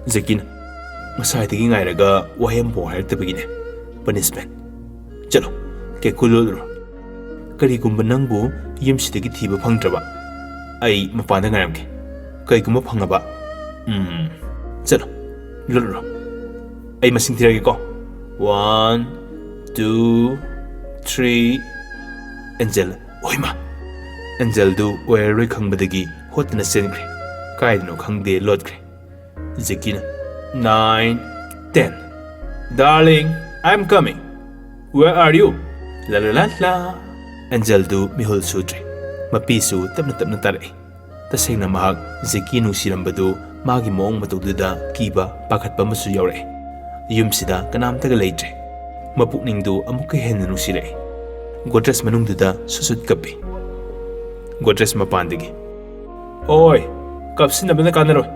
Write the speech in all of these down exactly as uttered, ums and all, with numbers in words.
ꯖꯦꯀꯤꯅ, "ꯉꯁꯥꯏꯗꯒꯤ ꯉꯥꯏꯔꯒ ꯋꯥꯍꯩ ꯑꯃꯐꯥꯎ ꯍꯥꯏꯔꯛꯇꯕꯒꯤꯅꯦ꯫ ꯄꯅꯤꯁꯃꯦꯟ꯫ ꯆꯠꯂꯣ, ꯀꯦꯀꯨ ꯂꯣꯠꯂꯨꯔꯣ꯫ ꯀꯔꯤꯒꯨꯝꯕ ꯅꯪꯕꯨ ꯌꯨꯝꯁꯤꯗꯒꯤ ꯊꯤꯕ ꯐꯪꯗ꯭ꯔꯕ, ꯑꯩ ꯃꯄꯥꯟꯗ ꯉꯥꯏꯔꯝꯒꯦ꯫ ꯀꯩꯒꯨꯝꯕ ꯐꯪꯉꯕ, ꯎꯝ, ꯆꯠꯂꯣ, ꯂꯣꯠꯂꯨꯔꯣ꯫ ꯑꯩ ꯃꯁꯤꯡ ꯊꯤꯔꯒꯦꯀꯣ꯫ One, two, three." ꯑꯦꯟꯖꯦꯜ, "ꯍꯣꯏꯃ!" ꯑꯦꯟꯖꯦꯜꯗꯨ ꯑꯣꯏꯔꯔꯣꯏ ꯈꯪꯕꯗꯒꯤ ꯍꯣꯠꯇꯅ ꯆꯦꯟꯈ꯭ꯔꯦ꯫ ꯀꯥꯏꯗꯅꯣ ꯈꯪꯗꯦ ꯂꯣꯠꯈ꯭ꯔꯦ꯫ ꯖꯦꯀꯤꯅ, "Nine, ten. Darling, I'm coming. Where are you?" ꯂꯥ ꯂꯥ ꯂꯥ ꯂꯥ꯫ ꯑꯦꯟꯖꯦꯜꯗꯨ ꯃꯤꯍꯨꯜ ꯁꯨꯗ꯭ꯔꯦ꯫ ꯃꯄꯤꯁꯨ ꯇꯞꯅ ꯇꯞꯅ ꯇꯥꯔꯛꯏ꯫ ꯇꯁꯦꯡꯅ ꯃꯍꯥꯛ ꯖꯦꯀꯤ ꯅꯨꯡꯁꯤꯔꯝꯕꯗꯨ ꯃꯥꯒꯤ ꯃꯑꯣꯡ ꯃꯇꯧꯗꯨꯗ ꯀꯤꯕ, ꯄꯥꯈꯠꯄ ꯑꯃꯁꯨ ꯌꯥꯎꯔꯛꯏ꯫ ꯌꯨꯝꯁꯤꯗ ꯀꯅꯥꯝꯇꯒ ꯂꯩꯇ꯭ꯔꯦ꯫ ꯃꯄꯨꯛꯅꯤꯡꯗꯨ ꯑꯃꯨꯛꯀ ꯍꯦꯟꯅ ꯅꯨꯡꯁꯤꯔꯛꯏ꯫ ꯒꯣꯗ꯭ꯔꯦꯖ ꯃꯅꯨꯡꯗꯨꯗ ꯁꯨꯠ ꯁꯨꯠ ꯀꯞꯄꯤ꯫ ꯒꯣꯗ꯭ꯔꯦꯖ ꯃꯄꯥꯟꯗꯒꯤ, "ꯑꯣꯏ, ꯀꯞꯁꯤꯟꯅꯕꯅ ꯀꯥꯟꯅꯔꯣꯏ꯫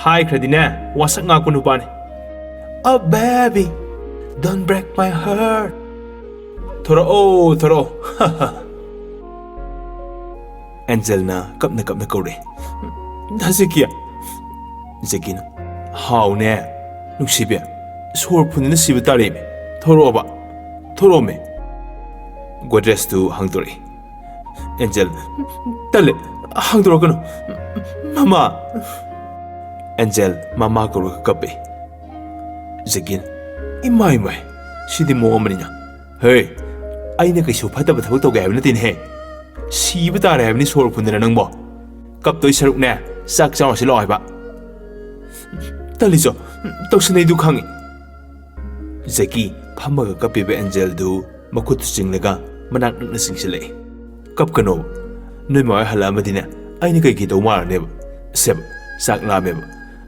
ꯍꯥꯏꯈ꯭ꯔꯗꯤꯅꯦ, ꯋꯥꯁꯛ ꯉꯥꯛꯄ ꯅꯨꯄꯥꯅꯤ꯫ Oh, baby, don't break my heart. ꯊꯣꯔꯛꯑꯣ, ꯊꯣꯔꯛꯑꯣ꯫" ꯑꯦꯟꯖꯦꯜꯅ ꯀꯞꯅ ꯀꯞꯅ ꯀꯧꯔꯛꯏ, "ꯗꯥ ꯖꯦꯀꯤ!" ꯖꯦꯀꯤꯅ, "ꯍꯥꯎꯅꯦ, ꯅꯨꯡꯁꯤꯕꯤ, ꯁꯣꯔ ꯐꯨꯟꯗꯅ ꯁꯤꯕ ꯇꯥꯔꯦꯃꯤ꯫ ꯊꯣꯔꯛꯑꯣꯕ, ꯊꯣꯔꯛꯑꯣꯃꯤ꯫" ꯒꯣꯗ꯭ꯔꯦꯖꯇꯨ ꯍꯥꯡꯗꯣꯔꯛꯏ꯫ ꯑꯦꯟꯖꯦꯜ, "ꯇꯜꯂꯦ, ꯍꯥꯡꯗꯣꯔꯛꯀꯅꯨ, ꯃꯃꯥ!" ꯑꯦꯟꯖꯦꯜ ꯃꯃꯥ ꯀꯧꯔꯒ ꯀꯞꯄꯦ꯫ ꯖꯦꯀꯤꯅ, "ꯏꯃꯥꯏ, ꯏꯃꯥꯏ, ꯁꯤꯗꯤ ꯃꯑꯣꯡ ꯑꯃꯅꯤꯅ꯫ ꯍꯦ, ꯑꯩꯅ ꯀꯩꯁꯨ ꯐꯠꯇꯕ ꯊꯕꯛ ꯇꯧꯒꯦ ꯍꯥꯏꯕ ꯅꯠꯇꯦꯅꯦꯍꯦ꯫ ꯁꯤꯕ ꯇꯥꯔꯦ ꯍꯥꯏꯕꯅꯤ ꯁꯣꯔ ꯐꯨꯟꯗꯅ ꯅꯪꯕꯣ꯫ ꯀꯞꯇꯣꯏ ꯁꯔꯨꯛꯅꯦ, ꯆꯥꯛ ꯆꯥꯔꯨꯁꯤ ꯂꯥꯛꯑꯣ ꯍꯥꯏꯕ꯫" "ꯇꯜꯂꯤꯆꯣ, ꯇꯧꯁꯟꯅꯩꯗꯨ ꯈꯪꯉꯤ꯫" ꯖꯦꯀꯤ ꯐꯝꯃꯒ ꯀꯞꯄꯤꯕ ꯑꯦꯟꯖꯦꯜꯗꯨ ꯃꯈꯨꯠꯇꯨ ꯆꯤꯡꯂꯒ ꯃꯅꯥꯛ ꯅꯛꯅ ꯆꯤꯡꯁꯤꯜꯂꯛꯏ꯫ "ꯀꯞꯀꯅꯣꯕ꯫ ꯅꯣꯏ ꯃꯥ ꯍꯣꯏ ꯍꯜꯂꯛꯑꯝꯃꯗꯤꯅꯦ, ꯑꯩꯅ ꯀꯩꯀꯩ ꯇꯧ ꯃꯥꯜꯂꯅꯦꯕ꯫ ꯁꯦꯕ, ꯆꯥꯛ ꯂꯥꯝꯃꯦꯕ꯫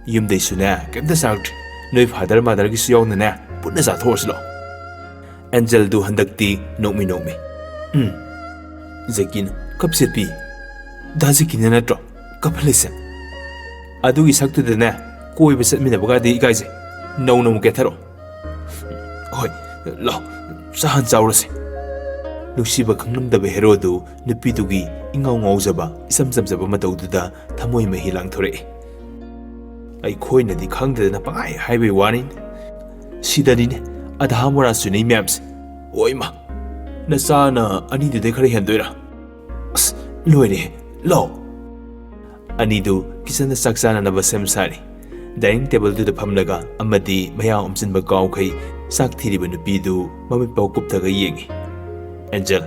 ꯌꯨꯝꯗꯩꯁꯨꯅꯦ, ꯀꯩꯝꯇ ꯆꯥꯔꯛꯇ꯭ꯔꯤ꯫ ꯅꯣꯏ ꯐꯥꯗꯔ ꯃꯥꯗꯔꯒꯤꯁꯨ ꯌꯥꯎꯅꯅꯦ, ꯄꯨꯟꯅ ꯆꯥꯊꯣꯛꯑꯁꯤ ꯂꯥꯛꯑꯣ꯫" ꯑꯦꯟꯖꯦꯜꯗꯨ ꯍꯟꯗꯛꯇꯤ ꯅꯣꯛꯃꯤ ꯅꯣꯛꯃꯤ꯫ "ꯎꯝ꯫" ꯖꯦꯀꯤꯅ, "ꯀꯞꯆꯦꯠꯄꯤ, ꯗꯥ ꯖꯦꯀꯤꯅ ꯅꯠꯇ꯭ꯔꯣ ꯀꯞꯍꯜꯂꯤꯁꯦ? ꯑꯗꯨꯒꯤ ꯁꯛꯇꯨꯗꯅꯦ, ꯀꯣꯏꯕ ꯆꯠꯃꯤꯟꯅꯕꯒꯗꯤ ꯏꯀꯥꯏꯖꯩ꯫ ꯅꯧꯅ ꯑꯃꯨꯛ ꯀꯦꯊꯔꯛꯑꯣ꯫ ꯍꯣꯏ, ꯂꯥꯛꯑꯣ, ꯆꯥ ꯍꯥꯟ ꯆꯥꯎꯔꯁꯦ꯫" ꯅꯨꯡꯁꯤꯕ ꯈꯪꯂꯝꯗꯕ ꯍꯦꯔꯣꯗꯨ ꯅꯨꯄꯤꯗꯨꯒꯤ ꯏꯉꯥꯎ ꯉꯥꯎꯖꯕ, ꯏꯆꯝ ꯆꯝꯖꯕ ꯃꯇꯧꯗꯨꯗ ꯊꯃꯣꯏ ꯃꯍꯤ ꯂꯥꯡꯊꯣꯔꯛꯏ꯫ "ꯑꯩꯈꯣꯏꯅꯗꯤ ꯈꯪꯗꯗꯅ ꯄꯪꯍꯥꯏ ꯍꯥꯏꯕꯩ ꯋꯥꯅꯤ꯫ ꯁꯤꯗꯅꯤꯅꯦ ꯑꯙꯥ ꯃꯣꯔꯥ ꯆꯨꯅꯩ ꯃꯌꯥꯝꯁꯦ꯫ ꯑꯣꯏꯃ, ꯅꯆꯥꯅ ꯑꯅꯤꯗꯨꯗꯩ ꯈꯔ ꯍꯦꯟꯗꯣꯏꯔꯥ? ꯑꯁ, ꯂꯣꯏꯔꯦ꯫ ꯂꯥꯎ!" ꯑꯅꯤꯗꯨ ꯀꯤꯆꯟꯗ ꯆꯥꯛ ꯆꯥꯅꯅꯕ ꯁꯦꯝ ꯁꯥꯔꯤ꯫ ꯗꯥꯏꯅꯤꯡ ꯇꯦꯕꯜꯗꯨꯗ ꯐꯝꯂꯒ ꯑꯃꯗꯤ ꯃꯌꯥ ꯎꯝꯁꯤꯟꯕ ꯀꯥꯎꯈꯩ ꯆꯥꯛ ꯊꯤꯔꯤꯕ ꯅꯨꯄꯤꯗꯨ ꯃꯃꯤꯠ ꯐꯥꯎ ꯀꯨꯞꯊꯒ ꯌꯦꯡꯏ꯫ "ꯑꯦꯟꯖꯦꯜ,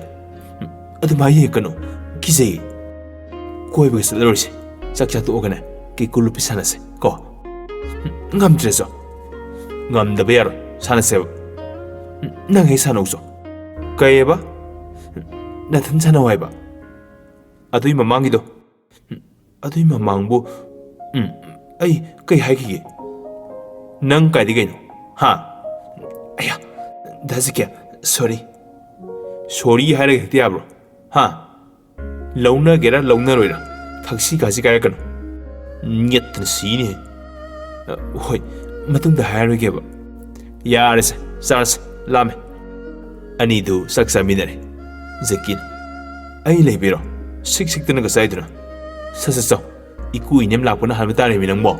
ꯑꯗꯨꯃꯥꯏ ꯌꯦꯡꯉꯛꯀꯅꯨ, ꯀꯤꯖꯩ꯫ ꯀꯣꯏꯕꯒ ꯆꯠꯂꯔꯣꯏꯁꯦ, ꯆꯥꯛ ꯆꯥ ꯇꯣꯛꯑꯒꯅꯦ ꯀꯦꯀꯨ ꯂꯨꯞꯄꯤ ꯁꯥꯟꯅꯁꯦ ꯀꯣ꯫ ꯉꯝꯗ꯭ꯔꯦꯁꯨ꯫ ꯉꯝꯗꯕ ꯌꯥꯔꯣꯏ, ꯁꯥꯟꯅꯁꯦꯕ꯫ ꯅꯪ ꯍꯦꯛ ꯁꯥꯟꯅꯧꯁꯨ꯫ ꯀꯩꯑꯕ? ꯅꯊꯟ ꯁꯥꯟꯅꯧ ꯍꯥꯏꯕ? ꯑꯗꯨꯏ ꯃꯃꯥꯡꯒꯤꯗꯣ, ꯑꯗꯨꯏ ꯃꯃꯥꯡꯕꯨ, ꯎꯝ, ꯑꯩ ꯀꯩ ꯍꯥꯏꯈꯤꯒꯦ? ꯅꯪ ꯀꯥꯏꯗꯤ ꯀꯩꯅꯣ? ꯍꯥ? ꯑꯌꯥ, ꯗꯥ ꯖꯤꯀꯦ, ꯁꯣꯔꯤ꯫ ꯁꯣꯔꯤ ꯍꯥꯏꯔꯒ ꯍꯦꯛꯇ ꯌꯥꯕ꯭ꯔꯣ? ꯍꯥ? ꯂꯧꯅꯒꯦꯔꯥ ꯂꯧꯅꯔꯣꯏꯔꯥ? ꯊꯛꯁꯤ ꯈꯥꯁꯤ ꯀꯥꯏꯔꯛꯀꯅꯨ꯫ ꯅꯦꯠꯇꯅ ꯁꯤꯅꯤ꯫ ꯑ, ꯍꯣꯏ, ꯃꯇꯨꯡꯗ ꯍꯥꯏꯔꯣꯏꯒꯦꯕ꯫ ꯌꯥꯔꯦꯁꯦ, ꯆꯥꯔꯁꯦ, ꯂꯥꯝꯃꯦ꯫ ꯑꯅꯤꯗꯨ ꯆꯥꯛ ꯆꯥꯃꯤꯟꯅꯔꯦ꯫ ꯖꯦꯀꯤꯅ, "ꯑꯩ ꯂꯩꯕꯤꯔꯣ? ꯁꯤꯛ ꯁꯤꯛꯇꯅꯒ ꯆꯥꯏꯗꯨꯅ꯫ ꯁꯠ ꯁꯠ ꯆꯥꯎ꯫ ꯏꯀꯨꯏ ꯏꯅꯦꯝ ꯂꯥꯛꯄꯅ ꯍꯥꯟꯕ ꯇꯥꯔꯦꯃꯤ ꯅꯪꯕꯣ꯫"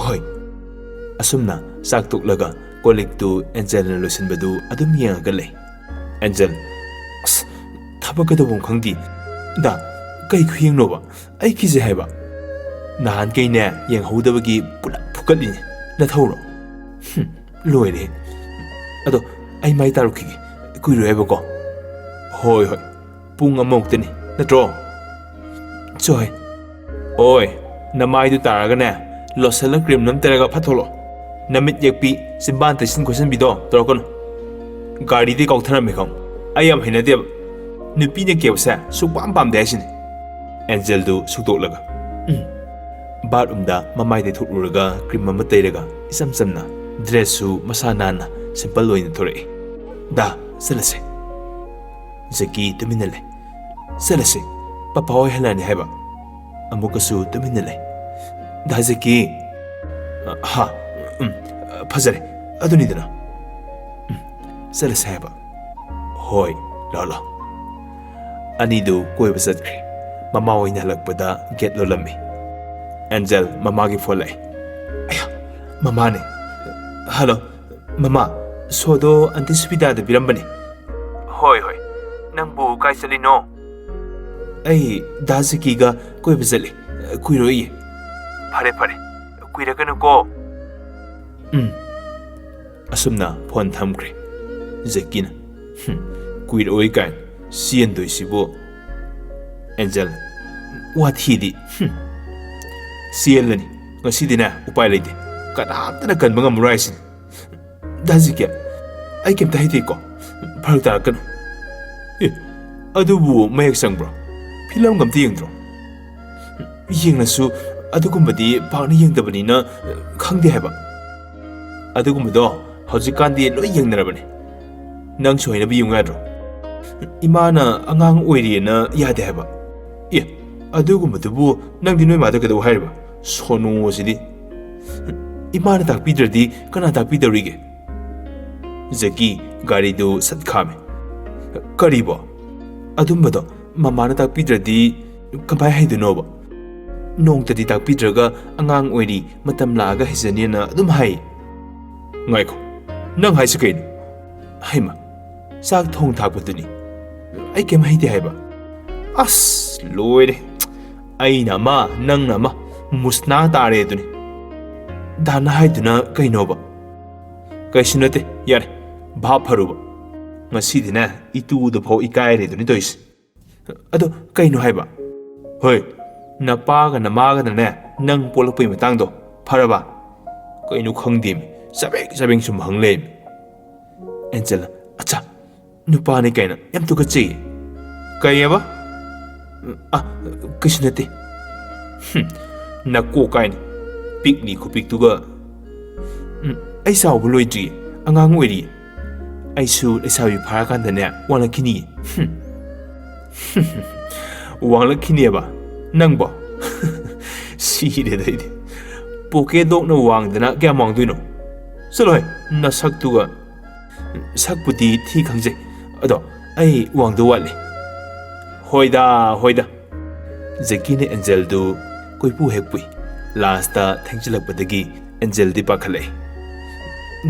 "ꯍꯣꯏ꯫" ꯑꯁꯨꯝꯅ ꯆꯥꯛ ꯇꯣꯛꯂꯒ ꯀꯣꯜ ꯂꯤꯛꯇꯨ ꯑꯦꯟꯖꯦꯜꯅ ꯂꯣꯏꯁꯤꯟꯕꯗꯨ ꯑꯗꯨꯝ ꯌꯦꯡꯉꯒ ꯂꯩ꯫ ꯑꯦꯟꯖꯦꯜ, "ꯑꯁ, ꯊꯕꯛ ꯀꯩꯗꯧꯐꯝ ꯈꯪꯗꯦ꯫ ꯗꯥ, ꯀꯩ ꯈꯨꯌꯦꯡꯅꯣꯕ? ꯑꯩ ꯀꯤꯖꯩ ꯍꯥꯏꯕ꯫ ꯅꯍꯥꯟꯈꯩꯅꯦ ꯌꯦꯡꯍꯧꯗꯕꯒꯤ ꯄꯨꯂꯞ ꯐꯨꯀꯠꯂꯤꯅꯦ꯫ ꯅꯊꯧꯔꯣ?" "ꯍꯨꯝ, ꯂꯣꯏꯔꯦ꯫ ꯑꯗꯣ ꯑꯩ ꯃꯥꯏ ꯇꯥꯔꯨꯈꯤꯒꯦ꯫ ꯀꯨꯏꯔꯣꯏ ꯍꯥꯏꯕꯀꯣ?" "ꯍꯣꯏ, ꯍꯣꯏ꯫ ꯄꯨꯡ ꯑꯃꯃꯨꯛꯇꯅꯤ, ꯅꯠꯇ꯭ꯔꯣ?" "ꯆꯣꯍꯦ꯫" "ꯑꯣꯏ, ꯅꯃꯥꯏꯗꯨ ꯇꯥꯔꯒꯅꯦ, ꯂꯣꯁꯟꯂ ꯀ꯭ꯔꯤꯝ ꯑꯃ ꯇꯩꯔꯒ ꯐꯠ ꯊꯣꯛꯂꯛꯑꯣ꯫ ꯅꯃꯤꯠ ꯌꯦꯛꯄꯤ, ꯆꯤꯝꯕꯥꯟ ꯇꯩꯁꯤꯟ ꯈꯣꯠꯆꯤꯟꯕꯤꯗꯣ ꯇꯧꯔꯛꯀꯅꯨ꯫ ꯒꯥꯔꯤꯗꯤ ꯀꯥꯎꯊꯔꯝꯃꯦ ꯈꯪꯉꯨ꯫ ꯑꯩ ꯌꯥꯝ ꯍꯩꯅꯗꯦꯕ꯫ ꯅꯨꯄꯤꯅ ꯀꯦꯕꯁꯦ ꯁꯨꯛꯄꯥꯝ ꯄꯥꯝꯗꯦ ꯍꯥꯏꯁꯤꯅꯤ꯫" ꯑꯦꯟꯖꯦꯜꯗꯨ ꯁꯨꯛꯇꯣꯛꯂꯒ, ꯎꯝ꯫ ꯕꯥꯠꯔꯨꯝꯗ ꯃꯃꯥꯏ ꯇꯩꯊꯣꯛꯂꯨꯔꯒ ꯀ꯭ꯔꯤꯝ ꯑꯃ ꯇꯩꯔꯒ ꯏꯆꯝ ꯆꯝꯅ, ꯗ꯭ꯔꯦꯁꯁꯨ ꯃꯁꯥ ꯅꯥꯟꯅ ꯁꯤꯝꯄꯜ ꯑꯣꯏꯅ ꯊꯣꯔꯛꯏ꯫ "ꯗꯥ, ꯆꯠꯂꯁꯦ꯫" ꯖꯦꯀꯤ ꯇꯨꯃꯤꯟꯅ ꯂꯩ꯫ "ꯆꯠꯂꯁꯤ, ꯄꯄꯥ ꯍꯣꯏ ꯍꯜꯂꯛꯑꯅꯤ ꯍꯥꯏꯕ꯫" ꯑꯃꯨꯛꯀꯁꯨ ꯇꯨꯃꯤꯟꯅ ꯂꯩ꯫ "ꯗꯥ ꯖꯦꯀꯤ꯫" "ꯍꯥ? ꯎꯝ, ꯐꯖꯔꯦ꯫ ꯑꯗꯨꯅꯤꯗꯅ꯫ ꯎꯝ, ꯆꯠꯂꯁꯤ ꯍꯥꯏꯕ꯫" "ꯍꯣꯏ꯫" ꯂꯥꯛꯑꯣ, ꯂꯥꯛꯑꯣ꯫ ꯑꯅꯤꯗꯨ ꯀꯣꯏꯕ ꯆꯠꯈ꯭ꯔꯦ꯫ ꯃꯃꯥ ꯍꯣꯏꯅ ꯍꯜꯂꯛꯄꯗ ꯒꯦꯠ ꯂꯣꯜꯂꯝꯃꯤ꯫ ꯑꯦꯟꯖꯦꯜ ꯃꯃꯥꯒꯤ ꯐꯣꯟ ꯂꯥꯛꯑꯦ꯫ ꯑꯌꯥ, ꯃꯃꯥꯅꯦ꯫ ꯍꯜꯂꯣ, ꯃꯃꯥ, ꯁꯣꯗꯣ ꯑꯟꯇꯤ ꯁꯨꯕꯤꯗꯥꯗ ꯄꯤꯔꯝꯕꯅꯦ꯫ ꯍꯣꯏ, ꯍꯣꯏ꯫ ꯅꯪꯕꯨ ꯀꯥꯏ ꯆꯠꯂꯤꯅꯣ? ꯑꯩ ꯗꯥ ꯖꯤꯀꯤꯒ ꯀꯣꯏꯕ ꯆꯠꯂꯤ꯫ ꯀꯨꯏꯔꯣꯏꯌꯦ꯫ ꯐꯔꯦ, ꯐꯔꯦ꯫ ꯀꯨꯏꯔꯛꯀꯅꯨꯀꯣ꯫ ꯎꯝ꯫ ꯑꯁꯨꯝꯅ ꯐꯣꯟ ꯊꯝꯈ꯭ꯔꯦ꯫ ꯖꯦꯀꯤꯅ, "ꯍꯨꯝ, ꯀꯨꯏꯔꯛꯑꯣꯏ ꯀꯥꯏꯅ ꯆꯦꯟꯗꯣꯏꯁꯤꯕꯨ?" ꯑꯦꯟꯖꯦꯜ, "ꯋꯥꯊꯤꯗꯤ꯫ ꯍꯨꯝ, ꯆꯦꯜꯂꯅꯤ꯫ ꯉꯁꯤꯗꯤꯅꯦ, ꯎꯄꯥꯏ ꯂꯩꯇꯦ꯫ ꯀꯅꯥꯝꯇꯅ ꯀꯟꯕ ꯉꯝꯃꯔꯣꯏ ꯍꯥꯏꯁꯤꯅꯤ꯫ ꯗꯥ ꯖꯤꯀꯤ, ꯑꯩ ꯀꯩꯝꯇ ꯍꯩꯇꯦꯀꯣ꯫ ꯐꯔꯛ ꯇꯥꯔꯛꯀꯅꯨ꯫" "ꯑꯦ, ꯑꯗꯨꯕꯨ ꯃꯌꯦꯛ ꯆꯪꯕ꯭ꯔꯣ? ꯐꯤꯂꯝꯒ ꯑꯝꯇ ꯌꯦꯡꯗ꯭ꯔꯣ?" "ꯌꯦꯡꯂꯁꯨ ꯑꯗꯨꯒꯨꯝꯕꯗꯤ ꯄꯥꯛꯅ ꯌꯦꯡꯗꯕꯅꯤꯅ ꯈꯪꯗꯦ ꯍꯥꯏꯕ꯫" "ꯑꯗꯨꯒꯨꯝꯕꯗꯣ ꯍꯧꯖꯤꯛꯀꯥꯟꯗꯤ ꯂꯣꯏ ꯌꯦꯡꯅꯔꯕꯅꯦ꯫ ꯅꯪꯁꯨ ꯍꯩꯅꯕ ꯌꯦꯡꯉꯨ ꯌꯥꯗ꯭ꯔꯣ?" "ꯏꯃꯥꯅ ꯑꯉꯥꯡ ꯑꯣꯏꯔꯤꯌꯦꯅ ꯌꯥꯗꯦ ꯍꯥꯏꯕ꯫" "ꯑꯦ, ꯑꯗꯨꯒꯨꯝꯕꯗꯨꯕꯨ ꯅꯪꯗꯤ ꯅꯣꯏ ꯃꯥꯗ ꯀꯩꯗꯧ ꯍꯥꯏꯔꯤꯕ? ꯁꯣꯅꯨ ꯑꯁꯤꯗꯤ꯫" "ꯏꯃꯥꯅ ꯇꯥꯛꯄꯤꯗ꯭ꯔꯗꯤ ꯀꯅꯥ ꯇꯥꯛꯄꯤꯗꯧꯔꯤꯒꯦ?" ꯖꯦꯀꯤ ꯒꯥꯔꯤꯗꯨ ꯁꯠ ꯈꯥꯝꯃꯦ꯫ "ꯀꯔꯤꯕꯣ? ꯑꯗꯨꯝꯕꯗꯣ ꯃꯃꯥꯅ ꯇꯥꯛꯄꯤꯗ꯭ꯔꯗꯤ ꯀꯃꯥꯏ ꯍꯩꯗꯣꯏꯅꯣꯕ? ꯅꯣꯡꯇꯗꯤ ꯇꯥꯛꯄꯤꯗ꯭ꯔꯒ ꯑꯉꯥꯡ ꯑꯣꯏꯔꯤ, ꯃꯇꯝ ꯂꯥꯛꯑꯒ ꯍꯩꯖꯅꯤꯅ ꯑꯗꯨꯝ ꯍꯥꯏ꯫" "ꯉꯥꯏꯈꯣ, ꯅꯪ ꯍꯥꯏꯁꯤ ꯀꯩꯅꯣ?" "ꯍꯩꯃ, ꯆꯥꯛ ꯊꯣꯡ ꯊꯥꯛꯄꯗꯨꯅꯤ꯫ ꯑꯩ ꯀꯩꯝ ꯍꯩꯇꯦ ꯍꯥꯏꯕ꯫" "ꯑꯁ, ꯂꯣꯏꯔꯦ꯫ ꯑꯩꯅ ꯑꯃ, ꯅꯪꯅ ꯑꯃ, ꯃꯨꯁꯅꯥ ꯇꯥꯔꯦ ꯑꯗꯨꯅꯤ꯫ ꯗꯥꯅ ꯍꯥꯏꯗꯨꯅ ꯀꯩꯅꯣꯕ?" "ꯀꯩꯁꯨ ꯅꯠꯇꯦ, ꯌꯥꯔꯦ, ꯚꯥꯞ ꯐꯔꯨꯕ꯫ ꯉꯁꯤꯗꯤꯅꯦ, ꯏꯇꯨꯗ ꯐꯥꯎ ꯏꯀꯥꯏꯔꯦꯗꯨꯅꯤ ꯇꯧꯔꯤꯁꯦ꯫" "ꯑꯗꯣ ꯀꯩꯅꯣ ꯍꯥꯏꯕ?" "ꯍꯣꯏ, ꯅꯄꯥꯒ ꯅꯃꯥꯒꯅꯅꯦ, ꯅꯪ ꯄꯣꯛꯂꯛꯄꯩ ꯃꯇꯥꯡꯗꯣ ꯐꯔꯕ?" "ꯀꯩꯅꯣ ꯈꯪꯗꯦꯃꯤ, ꯆꯕꯦꯡ ꯆꯕꯦꯡ ꯁꯨꯝ ꯍꯪ ꯂꯩꯔꯝꯃꯤ꯫" ꯑꯦꯟꯖꯦꯂꯥ, "ꯑꯠꯆꯥ, ꯅꯨꯄꯥꯅꯤ ꯀꯥꯏꯅ ꯌꯥꯝ ꯇꯨꯀꯠꯆꯩꯌꯦ꯫" "ꯀꯩꯑꯕ?" "ꯑ, ꯀꯩꯁꯨ ꯅꯠꯇꯦ꯫" "ꯍꯨꯝ, ꯅꯀꯣꯛ ꯀꯥꯏꯅ ꯄꯤꯛꯅꯤ ꯈꯨꯄꯤꯛꯇꯨꯒ꯫" "ꯎꯝ, ꯑꯩ ꯆꯥꯎꯕ ꯂꯣꯏꯗ꯭ꯔꯤ, ꯑꯉꯥꯡ ꯑꯣꯏꯔꯤ꯫ ꯑꯩꯁꯨ ꯂꯩꯁꯥꯕꯤ ꯐꯥꯔꯀꯥꯟꯗꯅꯦ ꯋꯥꯡꯂꯛꯈꯤꯅꯤ꯫" "ꯍꯨꯝ, ꯋꯥꯡꯂꯛꯈꯤꯅꯦꯕ ꯅꯪꯕꯣ?" "ꯁꯤꯔꯦꯗ ꯑꯩꯗꯤ꯫ ꯄꯣꯀꯦꯠ ꯗꯣꯛꯅ ꯋꯥꯡꯗꯅ ꯀꯌꯥꯝ ꯋꯥꯡꯗꯣꯏꯅꯣ? ꯆꯠꯂꯣꯍꯦ, ꯅꯁꯛꯇꯨꯒ꯫" "ꯁꯛꯄꯨꯗꯤ ꯊꯤ ꯈꯪꯖꯩ, ꯑꯗꯣ ꯑꯩ ꯋꯥꯡꯗꯧ ꯋꯥꯠꯂꯤ꯫ ꯍꯣꯏꯗ, ꯍꯣꯏꯗ꯫ ꯖꯦꯀꯤꯅ ꯑꯦꯟꯖꯦꯜꯗꯨ ꯀꯣꯏꯄꯨ ꯍꯦꯛ ꯄꯨꯏ꯫ ꯂꯥꯁꯇ ꯊꯦꯡꯖꯤꯜꯂꯛꯄꯗꯒꯤ ꯑꯦꯟꯖꯦꯜꯗꯤ ꯄꯥꯈꯠꯂꯛꯏ꯫